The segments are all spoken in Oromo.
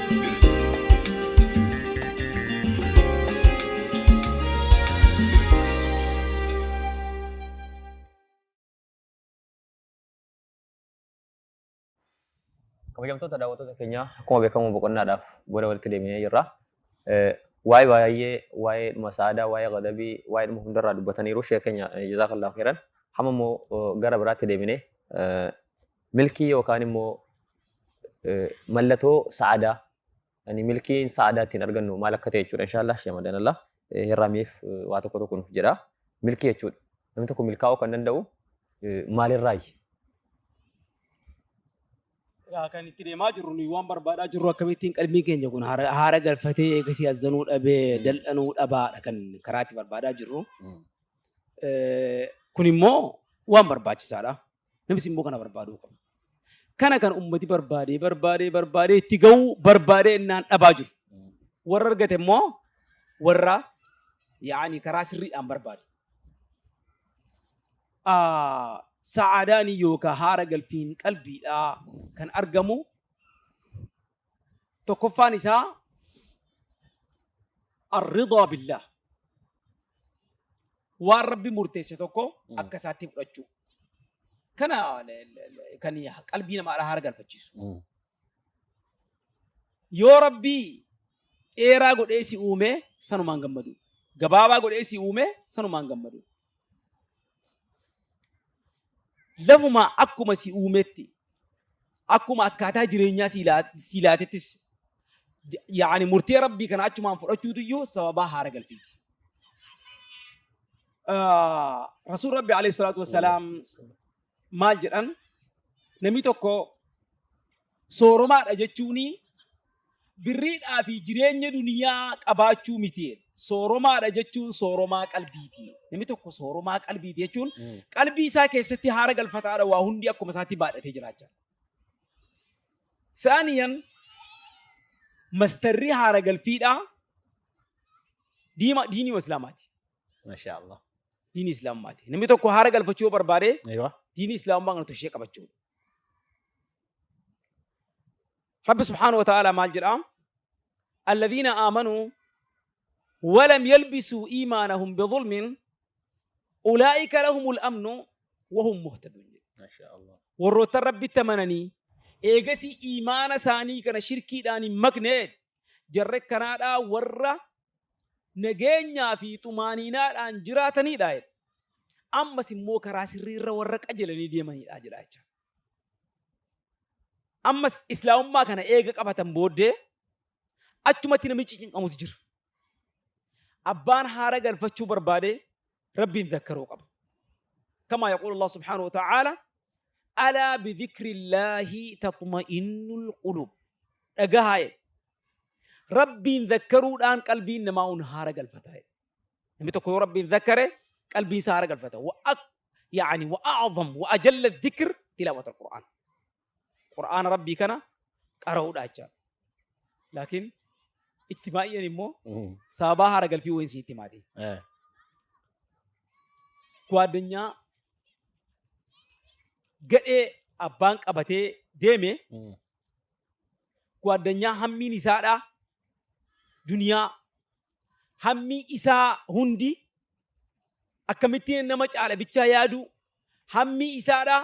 Kabajamtoota daawwattoota keenyaa, akkuma beekamu boqonnaadhaaf booda walitti deebinee jirra. Waa'ee baay'ee, waa'ee dhuma sa'aadaa, waa'ee gadabii, waa'ee dhuma hundarraa dubbataniiru sheekh keenya, jazaakallahu khairan. Hamma immoo gara biraatti deebinee milkii yookaan immoo mallatoo sa'aadaa, yani milkiin sa'aadaa ittiin argannu maal akka ta'e jechuudha, inshaallah Sheekh Madanallah hirraamiif waa tokko tokko nuuf jedha. Milkii jechuudha. Namni tokko milkaa'uu kan danda'u maalirraayi? Egaa kan itti deemaa jirru, nuyi waan barbaadaa jirru, akkamittiin qalbiin keenya kun haara galfatee eegasii azzanuu dhabee dal'anuu dhabaadha kan karaa itti barbaadaa jirru. Kun immoo waan barbaachisaadha. Namnis immoo kana barbaaduu qaba. Kana kan ummati barbaadee barbaadee barbaadee itti ga'uu barbaadee innaan dhabaa jiru. Warra argate immoo warra yaani karaa sirriidhaan barbaade. Sa'aadaan yookaan haara galfiin qalbiidhaa kan argamu tokkoffaan isaa arridaa billaah, waan Rabbi murteesse tokko akka isaatti fudhachuu. Kana kan qalbii namaadhaa haara galfachiisu. Yoo Rabbii dheeraa godhee si uume, sanumaan gammadu. Gabaabaa godhee si uume, sanumaan gammadu. Lafuma akkuma si uumetti, akkuma akkaataa jireenyaa si laatettis, yaani murtee Rabbii kana achumaan fudhachuutu iyyuu sababaa haara galfiiti. Rasuul Rabbi alayhi salaatu wassalaam maal jedhan? Namni tokko sooromaadha jechuun birriidhaa fi jireenya duniyaa qabaachuu miti. Sooromaadha jechuun sooromaa qalbiiti. Namni tokko sooromaa qalbiiti jechuun qalbii isaa keessatti haara galfataadha, waa hundi akkuma isaatti baadhatee jiraachaa. Thaniyan, mastarri haara galfiidhaa diima diinii islaamaati. Masha Allah. Diinii islaamummaati. Namni tokko haara galfachuu yoo barbaade, diinii islaamummaa kana tushee qabachuudha. Rabbi subhaanahu wa ta'ala maal jedha? Alladhiina aamanuu walam yalbisuu iimaanahum bidhulmin ulaa'ika lahumul amnu wahum muhtaduun jedhe. Masha Allah. Warroottan Rabbitti amananii eegasii iimaana isaanii kana shirkiidhaan hin makne, jarri akkanaadhaa warra nageenyaa fi xumaaniinaadhaan jiraatanidha jedhe. Ammas immoo karaa sirriirra warra qajeelanii deemanidha jedha jecha. Ammas islaamummaa kana eega qabatan booddee achumatti namichi cinqamus jira. Abbaan haara galfachuu barbaade Rabbiin zakkaruu qaba. Kamaa yaquulu Allah subhaanahu wa ta'aala, alaa bidhikrillaahi taxma'innul quluub. Dhagahaa jedhe. Rabbiin zakkaruudhaan qalbiin namaa un haara galfata jedhe. Namni tokko yoo Rabbiin zakkare, qalbiin isaa haara galfata. Wa ak yaani wa a'zam wa ajalla dhikr tilaawata al-Qur'aan. Qur'aana Rabbii kana qara'uudha jechaadha. Laakiin ijtimaa'iyan immoo sababaa haara galfii wayin sitti himaati. Gwaaddanyaa gadhee abbaan qabatee deeme, gwaaddanyaa hammiin isaadha duniyaa, hammii isaa hundi akkamittiin nama caala bichaa yaadu, hammii isaadha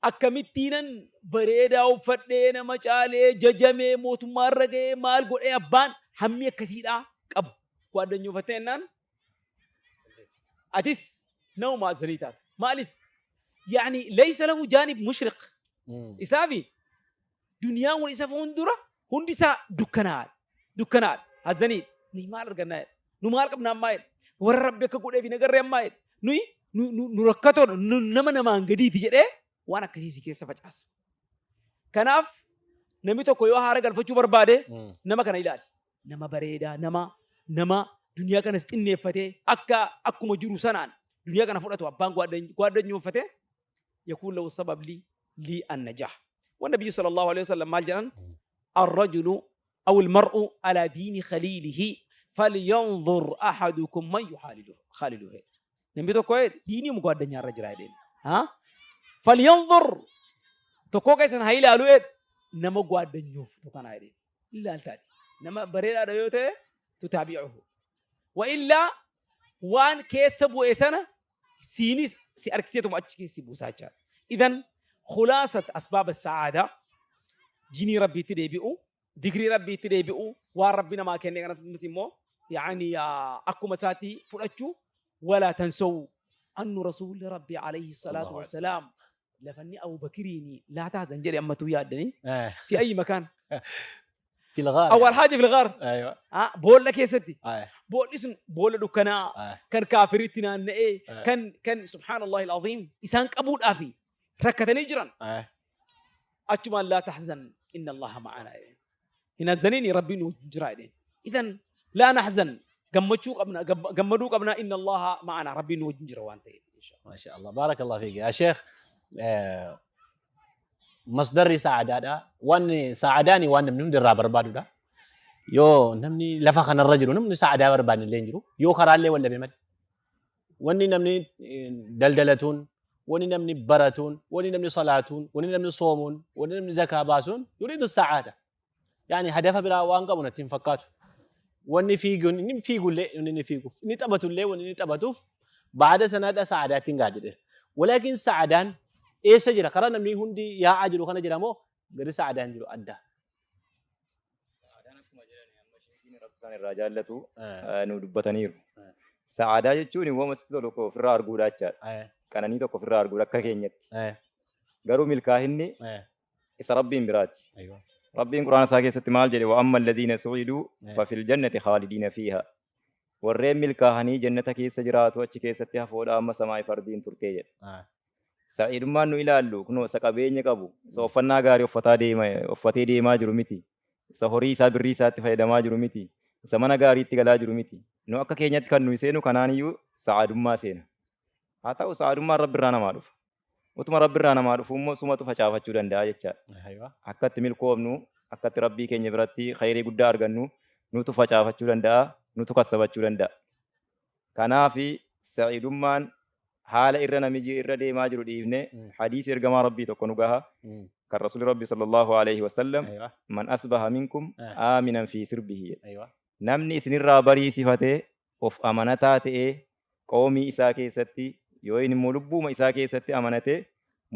akkamittiinan bareedaa uffadhee nama caalee jajamee mootummaa irra ga'ee maal godhee, abbaan hammii akkasiidhaa qabu gwaaddanyofattee jennaan, atis nama azzanii taata. Maaliif? Yaani laysa lahu jaanib mushriq. Isaafi duniyaan kun isa fuuldura hundi isaa dukkanaadha. Dukkanaadha. Hazzaniidha. Nuyi maal argannaa jedha. Nu maal qabna ammaa jedha. Warra Rabbi akka godheef hin agarree ammaa jedha. Nuyi nu rakkatoodha. Nu nama namaan gadiiti jedhee waan akkasii si keessa facaasa. Kanaaf namni tokko yoo haara galfachuu barbaade, nama kana ilaali. Nama bareedaa, nama duniyaa kanas xinneeffatee akka akkuma jiru sanaan duniyaa kana fudhatu, abbaan gwaaddanyoonfatee, yakuun lahu sabab li an-najaah. Wan nabiyyu sallallahu alaihi wasallam maal jedhan? Ar-rajulu aw al-mar'u ala diini khaliilihi falyanzur ahadukum man yuhaaliluhu khaliluhu. Namni tokko diinii gwaaddanyaa irra jira jedheen. Ha? Falyanzur, tokkoo keessan haa ilaalu jedhe, nama gwaaddanyooftu kana jedheen. Ilaaltaati. Nama bareedaadha yoo ta'e tutaabi'uhu. Wa illaa waan keessa bu'e sana siinis si harkiseetuma achi keessa si buusaa jechaadha. Idan khulaasat asbaaba sa'aadaa diinii rabbiitti deebi'u, digrii rabbiitti deebi'u, waan rabbi namaa kenne kanattis immoo yaani akkuma isaatti fudhachuu walaa tansawu annu rasuulli rabbi alayhi salaatu wassalaam lafanni Abu Bakiriini laa tahzan jedhe ammatuu yaaddanii fi ayyi makaan في الغار. Awwal haaja fil ghaar. ايوه. Boolla keessatti. ايوه. Boolli sun boolla dukkanaa kan kaafiritti naanna'ee kan subhaanallahi al-aziim isaan qabuudhaafi rakkatanii jiran. ايوه. Achumaan laa tahzan inna Allaha ma'anaa jedheen. Hin hazzaniini rabbiin nu wajjin jira jedheen. Idan laa nahzan gammachuu qabna gammaduu qabna inna Allaha ma'anaa rabbiin nu wajjin jira waan ta'eef. ما شاء الله بارك الله فيك يا شيخ. Masdarri sa'adaadha. Wanni sa'adaani waan namni hundi irraa barbaadudha. Yoo namni lafa kanarra jiru namni sa'adaa barbaadne illee hin jiru. Yoo karaallee wal dhabe malee. Wanni namni daldalatuun, wanni namni baratuun, wanni namni salaatuun, wanni namni soomuun, wanni namni zakaa baasuun yuriidu sa'aada. Yaani hadafa biraa waan qabu natti hin fakkaatu. Wanni fiiguun inni fiigullee wanni inni fiiguuf inni taphatullee wanni inni taphatuuf baada sanaadha sa'adaatti hin gaha jedheera. Walaakin sa'adaan eessa jira? Karaa namni hundi yaa'aa jiru kana jira moo gadi sa'adaan jiru adda? Sa'adaan akkuma jedhan amma sheekiin rabbi isaan irraa jaallatu nu dubbataniiru. Sa'aadaa jechuun waan sitti tolu tokko ofirraa arguudha jechaadha. Qananii tokko ofirraa arguudha akka keenyatti. Garuu milkaahinni isa rabbiin biraati. Rabbiin quraana isaa keessatti maal jedhe? Wa amma alladhiina su'iduu fafil jannati khaalidiina fiiha. Warreen milkaahanii jannata keessa jiraatu achi keessatti hafoodha amma samaa'ii fardiin turtee jedhe. Sa'iidummaan nu ilaallu kunoo isa qabeenya qabu, isa uffannaa gaarii uffataa deema, uffatee deemaa jiru miti. Isa horii isaa birrii isaatti fayyadamaa jiru miti. Isa mana gaariitti galaa jiru miti. Nu akka keenyatti kan nuyi seenu kanaaniyyuu sa'aadummaa seena. Haa ta'u sa'aadummaan rabbi irraa namaa dhufa. Utuma rabbi irraa namaa dhufu immoo sumatu facaafachuu danda'a jechaadha. Akkatti milkoofnu, akkatti rabbii keenya biratti khayrii guddaa argannu nutu facaafachuu danda'a, nutu kassabachuu danda'a. Kanaafi sa'iidummaan haala irra namiji irra deemaa jiru dhiifne hadiisi ergamaa rabbii tokko nu gaha kan rasuuli rabbi sallallahu alaihi wasallam man asbaha minkum aaminan fi sirbihi namni isinirraa bariisifatee of amanataa ta'ee qoomii isaa keessatti yoo inni immoo lubbuuma isaa keessatti amanatee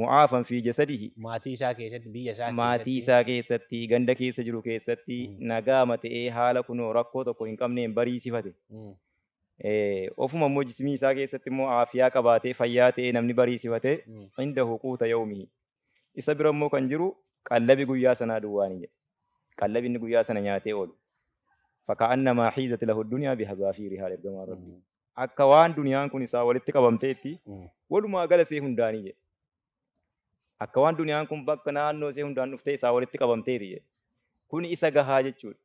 mu'aafan fi jasadihi maatii isaa keessatti biyya isaa maatii isaa keessatti ganda keessa jiru keessatti nagaama ta'ee haala kunoo rakkoo tokko hin qabneen bariisifate ofuma immoo jismii isaa keessatti immoo aafiyaa qabaatee fayyaa ta'ee namni bariisifate indahu quuta yawmihi isa bira immoo kan jiru qallabi guyyaa sanaa duwwaani jedhe qallabi inni guyyaa sana nyaatee oolu faka'annamaa hiizat lahu dunyaa bihazaafiirihaa ergamaan rabbii akka waan duniyaan kun isaa walitti qabamteetti walumaa gala see hundaanii jedhe akka waan duniyaan kun bakka naannoo see hundaan dhuftee isaa walitti qabamteeti jedhe kun isa gahaa jechuudha.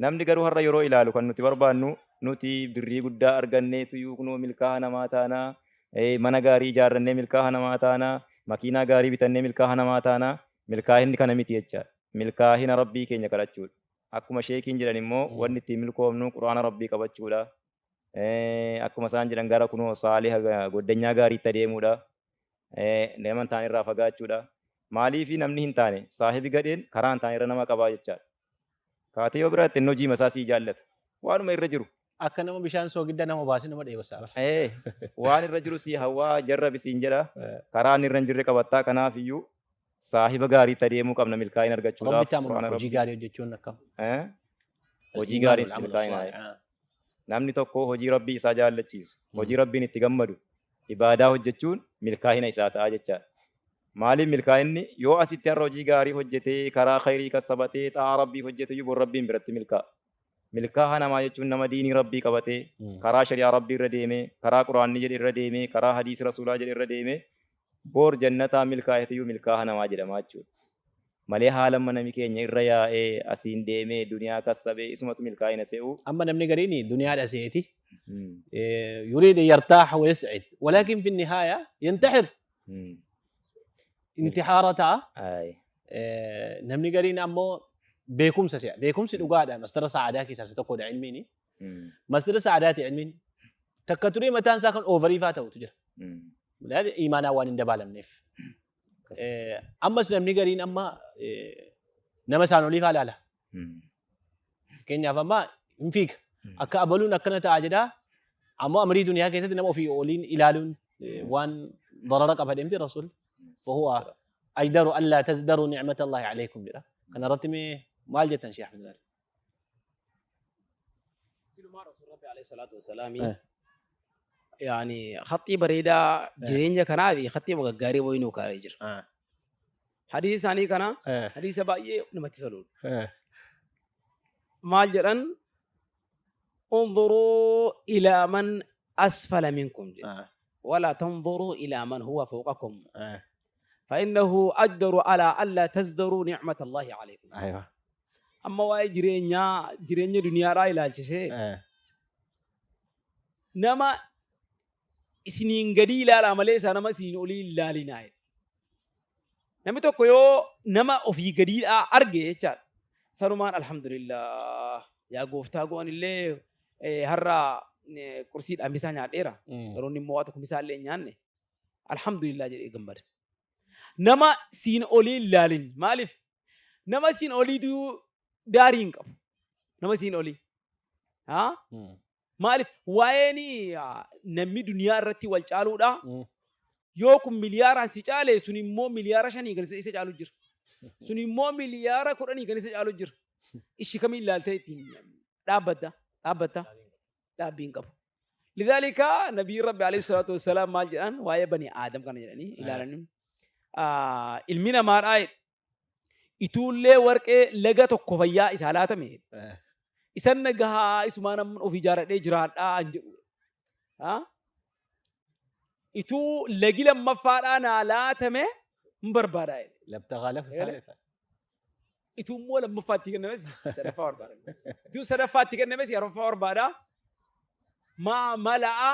Namni garuu har'a yeroo ilaalu kan nuti barbaannu nuti birrii guddaa arganneetu iyyuu kunoo milkaa'a namaa taanaa, mana gaarii ijaarrannee milkaa'a namaa taanaa, makiinaa gaarii bitannee milkaa'a namaa taanaa, milkaahinni kana miti jechaadha. Milkaahina rabbii keenya kadhachuudha. Akkuma sheekiin jedhan immoo wanni ittiin milkoomnu quraana rabbii qabachuudha. Akkuma isaan jedhan gara kunoo saaliha goddanyaa gaariitti adeemuudha. Nama hin taane irraa fagaachuudha. Maaliifi namni hin taane saahibi gadheen karaa hin taane irra nama qabaa jechaadha. Kaatee yoo biraatti inni hojii masaa sii jaallata. Waanuma irra jiru. Akka nama bishaan soogidda nama baasee nama dheebessa. Waan irra jiru sii hawwaa jarra bisiin jedha. Karaa inni irra hin jirre qabattaa kanaaf iyyuu saahiba gaariitti adeemuu qabna milkaa'ina argachuudhaaf. Rabbitti amanuuf hojii gaarii hojjechuun akkam? Hojii gaariin milkaa'ina. Namni tokko hojii rabbii isaa jaallachiisu, hojii rabbiin itti gammadu, ibaadaa hojjechuun milkaa'ina isaa ta'a jechaadha. Maaliif milkaa'inni yoo asitti har'a hojii gaarii hojjetee karaa khayrii kassabatee xaa'aa rabbii hojjete iyyuu bor rabbiin biratti milkaa'a. Milkaa'a namaa jechuun nama diinii rabbii qabatee karaa shari'aa rabbii irra deemee karaa quraanni jedhe irra deemee karaa hadiisi rasuulaa jedhe irra deemee bor jannataa milkaa'etu iyyuu milkaa'a namaa jedhama jechuudha. Malee haala amma nami keenya irra yaa'ee asiin deemee duniyaa kassabee isumatu milkaa'ina se'u. Amma namni gariin duniyaadha se'eeti. يريد أن يرتاح ويسعد ولكن في النهاية ينتحر. انتحار ta'a. Namni gariin ammoo beekumsa se'a. Beekumsi dhugaadha. Masdara sa'aadaa keessaa isa tokkodha ilmiini. Masdara sa'aadaati ilmiin. Takka turee mataan isaa kan oovarii faa ta'utu jira. Imaanaa waan hin dabaalamneef. Ammas namni gariin amma nama isaan olii faa ilaala. Fakkeenyaaf amma hin fiiga. Akka abaluun akkana ta'a jedha. Ammoo amrii duniyaa keessatti nama ofii oliin ilaaluun waan darara qaba deemti Rasuul. Wahuwa ajdaru allaa tazdaru ni'mata Allaahi alaykum jedha. Kana irratti mee maal jettan Sheekh Ahmed Ali? Silumaa Rasuul Rabbi alayhi salaatu wassalaami yaani khaxxii bareedaa jireenya kanaa fi khaxxii gaggaarii wayii nuu kaa'ee jira. Hadiisa isaanii kana hadiisa baay'ee namatti toludha. Maal jedhan unzuruu ilaa man asfala minkum jedhe. Walaa tanzuruu ilaa man huwa fawqakum. فإنه أجدر على ألا تزدروا نعمة الله عليكم. Amma waa'ee jireenyaa jireenya duniyaadhaa ilaalchisee nama isiniin gadii ilaalaa malee isaa nama isiniin olii hin ilaalinaa jedhe. Namni tokko yoo nama ofii gadiidhaa arge jechaadha. Sanumaan alhamdulillah yaa gooftaa go'an illee har'a qursiidhaan misaa nyaadheera. Yeroo inni immoo waa tokko misaa illee hin nyaanne. Alhamdulillah jedhee gammada. Nama siin olii hin laalin. Maaliif? Nama siin oliitu daarii hin qabu. Nama siin olii. Haa? Maaliif? Waa'een namni duniyaa irratti wal caaluudha. Yoo kun miliyaaraan si caale sun immoo miliyaara shanii kan isa caalu jira. Sun immoo miliyaara kudhanii kan isa caalu jira. Ishi kamiin ilaaltee ittiin dhaabbatta? Dhaabbatta? Dhaabbii hin qabu. Lidaalika nabiyyiin Rabbi alayhi salaatu wassalaam maal jedhan waa'ee bani Aadam kana jedhanii ilaalanii ilmi namaadhaa jedhe ituullee warqee laga tokko fayyaa isaa laatame jedhe. Isan nagahaa isumaa namni of ijaaradhee jiraadhaa hin jedhu. Ituu lagi lammaffaadhaa naa laatame hin barbaadaa jedhe. Labtagaa lafa Eegale. Ituu immoo lammaffaatti kennames sadaffaa barbaada. Ituu sadaffaatti kennames arfaffaa barbaada. Maa mala'a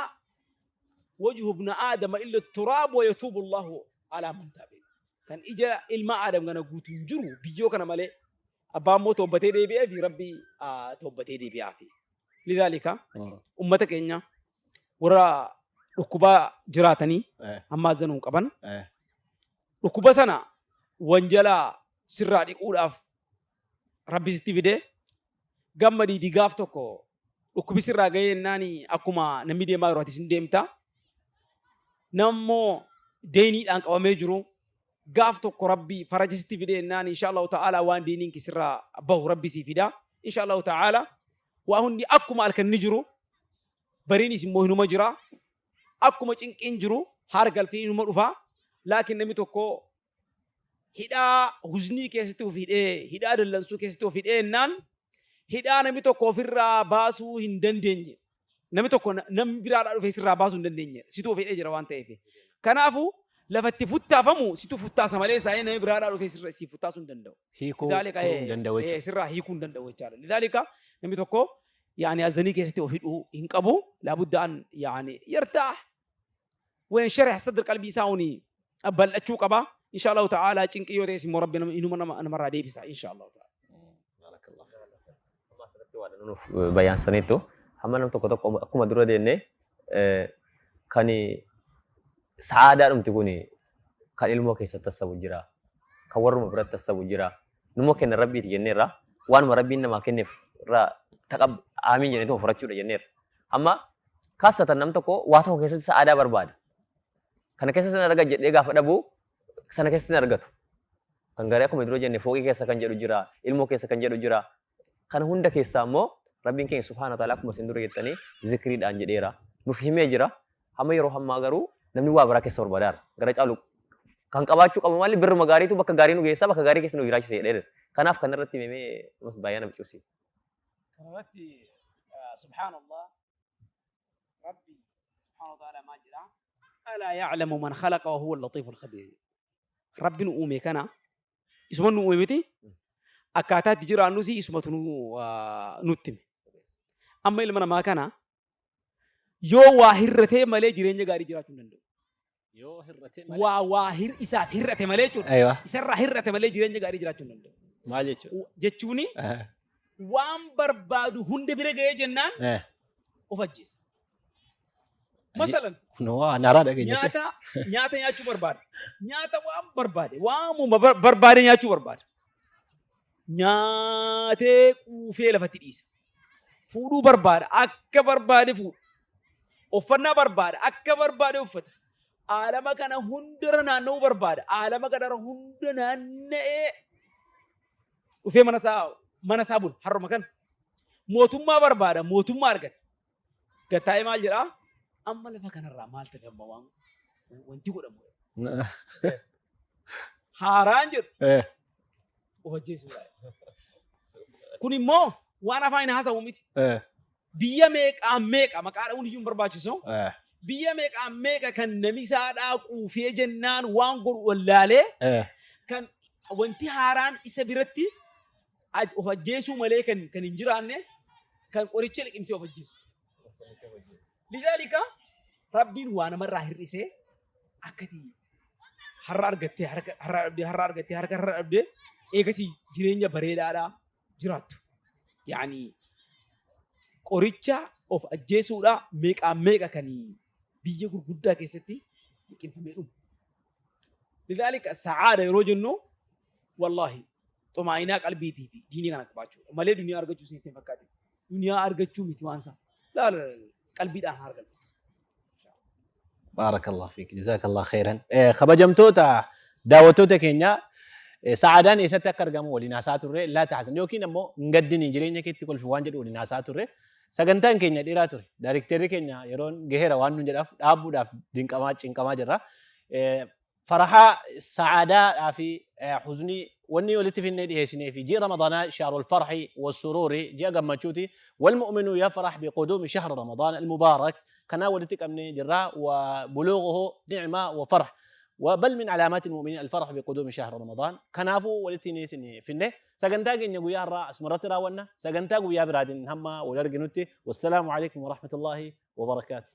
wajhu ibna aadama illa turaab wa yatuubu Allahu alaa man taabe. Kan ija ilma aadam kana guutuu hin jiru biyyoo kana malee abbaan immoo toobbatee deebi'ee fi rabbi toobbatee deebi'aa fi. Lidaalika ummata keenya warra dhukkubaa jiraatanii ammaa zanuun qaban dhukkuba sana wanjala sirraa dhiquudhaaf Rabbi sitti fide gammadiitii gaaf tokko dhukkubi sirraa gahee jennaan akkuma namni deemaa jiru atis hin deemta. Nammoo deeniidhaan qabamee jiru gaaf tokko Rabbi faraja sitti fide jennaan insha Allahu ta'ala waan deeniin kee sirraa bahu Rabbi sii fida. Insha Allahu ta'ala waa hundi akkuma halkanni jiru bariinis immoo hinuma jira. Akkuma cinqiin jiru haara galfiin inuma dhufa. Laakiin namni tokko hidhaa huznii keessatti of hidhee hidhaa dallansuu keessatti of hidhee jennaan hidhaa namni tokko ofirraa baasuu hin dandeenye. Namni tokko namni biraadhaa dhufee sirraa baasuu hin dandeenye. Situ of hidhee jira waan ta'eef. Kanaafuu lafa itti futtaafamu situ futtaasa malee isaanii namni biraadhaa dhufee sirra si futtaasuu hin danda'u. Hiikuu Lidaalika furuu hin danda'u jechuudha. sirraa hiikuu hin danda'u jechaadha. Lidaalika namni tokko yaani azanii keessatti of hidhuu hin qabu. Laabudda an yaani yartaah wayansharih sadr qalbii isaa uni bal'achuu qaba. Insha Allahu ta'ala cinqii yoo ta'es immoo Rabbi inuma nama namarraa deebisa insha Allahu ta'ala. Barakallahu. Amma asirratti waa nuuf bayaansaniitu hamma nam tokko tokko akkuma dura deemne kan sa'aadaa dhumti kun kan ilmoo keessatti tassabu jira kan warruma biratti tassabu jira Nummoo kenna Rabbiiti jenneerra. Waanuma Rabbiin namaa kenneef irraa taqab aamiin jenneetuma fudhachuudha jenneerra. Amma kaasatan nam tokko waa tokko keessatti sa'aadaa barbaada. Kana keessatti nan arga jedhee gaafa dhabu sana keessatti hin argatu. Kan garee akkuma dura jenne fooqii keessa kan jedhu jira, ilmoo keessa kan jedhu jira. Kana hunda keessaa immoo Rabbiin keenya subhaana ta'ala akkuma isin dura jettanii zikriidhaan jedheera. Nuuf himee jira. Hamma yeroo hammaa garuu namni waa biraa keessa barbaadaara. Gara caalu kan qabaachuu qabu maali birruma gaariitu bakka gaarii nu geessa bakka gaarii keessa nu jiraachisa jedheera. Kanaaf kanarratti himee ammas baay'ee nama cuusi. Kanarratti subhaanallah Rabbi subhaanahu wa ta'ala maal jedha? Alaa ya'lamu man khalaqa wa huwa al-latiiful khabiir. Rabbi nu uume kana isuma nu uume miti akkaataa itti jiraannus isumatu nu nutti hime. Amma ilma namaa kana yoo waa hir'atee malee jireenya gaarii jiraachuu hin danda'u. Yoo hir'atee malee. Waa waa hir isaaf hir'ate malee jechuudha. Aywa. Isarraa hir'ate malee jireenya gaarii jiraachuu hin danda'u. Maal jechuudha? Jechuuni waan barbaadu hunda bira ga'ee jennaan of ajjeesa. Masalan Kunoo waan haaraa dhageenya. nyaata nyaata nyaachuu barbaada. Nyaata waan barbaade waamuma barbaade nyaachuu barbaada. Nyaatee quufee Quufee lafatti dhiisa. Fuudhuu barbaada akka barbaade fuudha. Uffannaa barbaada akka barbaade uffata. Aalama kana hundarra naanna'uu barbaada. Aalama kanarra hunda naanna'ee dhufee mana isaa bula har'uma kana. Mootummaa barbaada mootummaa argata. Gattaa'ee maal jedhaa? Amma lafa kanarraa maal ta'e amma waan wanti godhamu. Haaraan jedhu of ajjeesuudha. Kun immoo waan afaan hin haasawu miti. Biyya meeqaa meeqa maqaa dha'uun iyyuu hin barbaachisu. Biyya meeqaa meeqa kan nami isaadhaa quufee jennaan waan godhu wallaalee kan wanti haaraan isa biratti of ajjeesuu malee kan hin jiraanne kan qoricha liqimsee of ajjeesu. Lidaalika Rabbiin waa namarraa hir'isee akkati har'a argattee harka har'a dhabdee har'a argattee harka har'a dhabdee eegasii jireenya bareedaadhaa jiraattu. Yaani qoricha of ajjeesuudha meeqaa meeqa kan biyya gurguddaa keessatti liqimfamee dhumu. Lidaalika sa'aada yeroo jennu wallaahi xumaa'inaa qalbiitii fi diinii kana qabaachuudha. Malee duniyaa argachuu isinitti hin fakkaatin. Duniyaa argachuu miti waan isaa. Laa laa laa qalbiidhaan haa argatu. Baarakallahu fiik. Jazakallah khairan. Kabajamtoota daawwattoota keenya, sa'aadaan eessatti akka argamu waliin haasaa turre. Laa tahzan yookiin ammoo hin gaddini, jireenya keetti kolfi waan jedhu waliin haasaa turre. Sagantaan keenya dheeraa ture. Daarikteerri keenya yeroon gaheera waan nun jedhaaf dhaabbuudhaaf dinqamaa cinqamaa jirra. Farahaa sa'aadaa fi huznii wanni walitti finnee dhiheessinee fi ji'a Ramadaanaa shahrul farhi wassuruuri, ji'a gammachuuti. Wal mu'minu yafrah biquduumi shahri Ramadaan al-mubaarak kanaa walitti qabnee jirra. Wa buluughuhu ni'ma wa farh wa bal min alaamaati al-mu'miniin al-farh biquduumi shahri Ramadaan. Kanaafuu walitti finne sagantaa keenya guyyaa har'aa asumarratti raawwanna. Sagantaa guyyaa biraatiin hamma wal arginutti, wassalaamu alaikum warahmatullaahi wabarakaatu.